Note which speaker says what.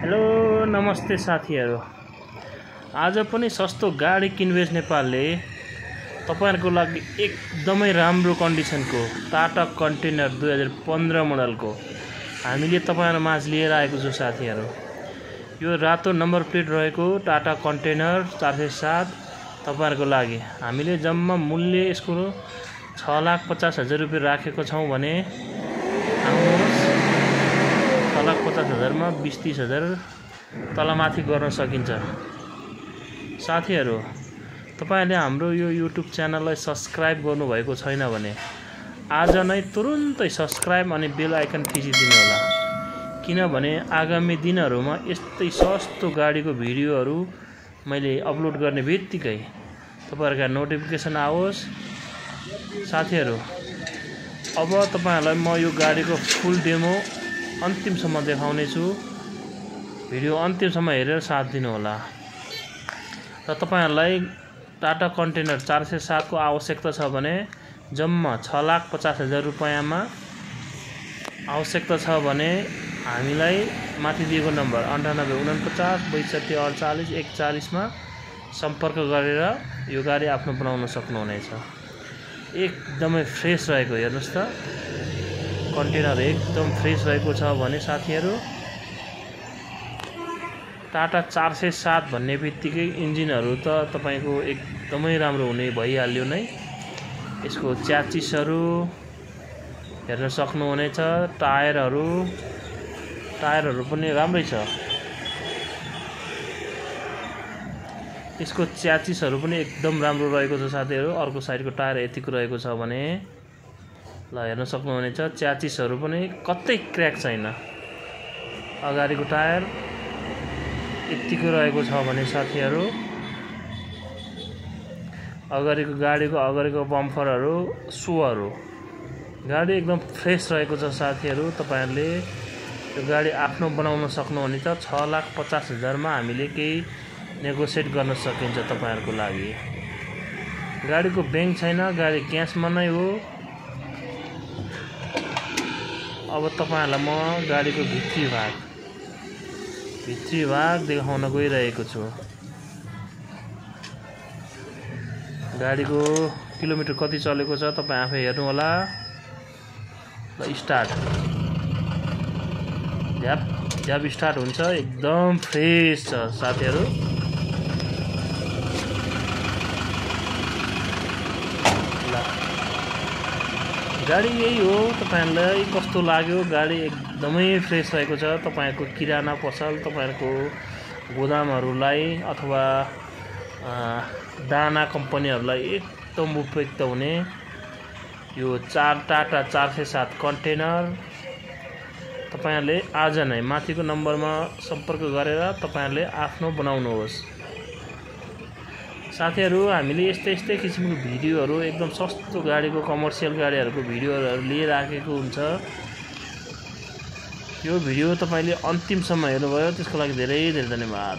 Speaker 1: Hello नमस्ते साथीहरु। आज पनि सस्तो गाडी किनबेच नेपालले तपाईहरुको लागि एकदमै राम्रो कन्डिसनको टाटा कन्टेनर 2015 मोडलको हामीले तपाईहरु माझ लिएर आएको छु साथीहरु। यो रातो नम्बर प्लेट रहेको टाटा कन्टेनर 407 तपाईहरुको लागि हामीले जम्मा मूल्य यसको 6,50,000 रुपैयाँ राखेको छौं भने 6,50,000 मा 20-30,000 तलमाथि गर्न सकिन्छ। साथीहरु, तपाईहरुले हाम्रो यो YouTube च्यानललाई सब्स्क्राइब गर्नु भएको छैन भने आज नै तुरुन्तै सब्स्क्राइब अनि बेल आइकन थिचिदिनु होला, किनभने आगामी दिनहरुमा यस्तै सस्तो गाडीको भिडियोहरु मैले अपलोड गर्ने बित्तिकै तपाईहरुका नोटिफिकेसन आओस्। साथीहरु, अब तपाईहरुलाई म यो गाडीको फुल डेमो अन्तिमसम्म देखाउने छु। भिडियो अन्तिमसम्म हेरेर साथ दिनु होला। र तपाईहरुलाई टाटा कन्टेनर 407 को आवश्यकता छ भने जम्मा 6,50,000 रुपैयाँमा आवश्यकता छ भने हामीलाई माथि दिएको नम्बर 9849 मा सम्पर्क गरेर यो गाडी आफ्नो बनाउन सक्नुहुनेछ। एकदमै फ्रेश रहेको हेर्नुस् त, कन्टेनर एकदम फ्रेश रहेको छ भने साथीहरु टाटा 407 भन्ने बित्तिकै इन्जिनहरु त तपाईको एकदमै राम्रो हुने भइहाल्यो नै। यसको च्यासिसहरु हेर्न सक्नुहुनेछ। टायरहरु पनि राम्रै छ। यसको च्यासिसहरु पनि एकदम राम्रो रहेको छ साथीहरु। अर्को साइडको टायर यतिको रहेको छ भने ल हेर्न सक्नुहुनेछ। च्यासिसहरु पनि कतै क्र्याक छैन। अगाडिको टायर यतिको रहेको छ भने साथीहरु अगाडिको गाडीको अगाडिको बम्फरहरु सुहरु गाडी एकदम फ्रेश रहेको छ साथीहरु। तपाईहरुले यो गाडी आफ्नो बनाउन सक्नुहुनेछ। 6,50,000 मा हामीले केही नेगोसिएट गर्न सकिन्छ तपाईहरुको लागि। गाडीको ब्याङ्क छैन, गाडी क्याशमा नै हो। अब तपाईहरुलाई म गाडीको भित्री भाग देखाउन गइरहेको छु। गाडीको किलोमिटर कति चलेको छ तपाई आफै हेर्नु होला। ल स्टार्ट, झ्याप स्टार्ट हुन्छ। एकदम फ्रेश छ साथीहरु। गाडी यही हो। तपाईहरुलाई कस्तो लाग्यो? गाडी एकदमै फ्रेश रहेको छ। तपाईहरुको किराना पसल, तपाईहरुको गोदामहरुलाई अथवा दाना कम्पनीहरुलाई एकदम उपयुक्त हुने यो टाटा 407 कन्टेनर तपाईहरुले आज नै माथिको नम्बरमा सम्पर्क गरेर तपाईहरुले आफ्नो बनाउनुहोस्। साथीहरु, हामीले यस्तै किसिमको भिडियोहरु एकदम सस्तो गाडीको कमर्सियल गाडीहरुको भिडियोहरु लिएर आएको हुन्छ। यो भिडियो तपाईले अन्तिमसम्म हेर्नुभयो त्यसको लागि धेरै धेरै धन्यवाद।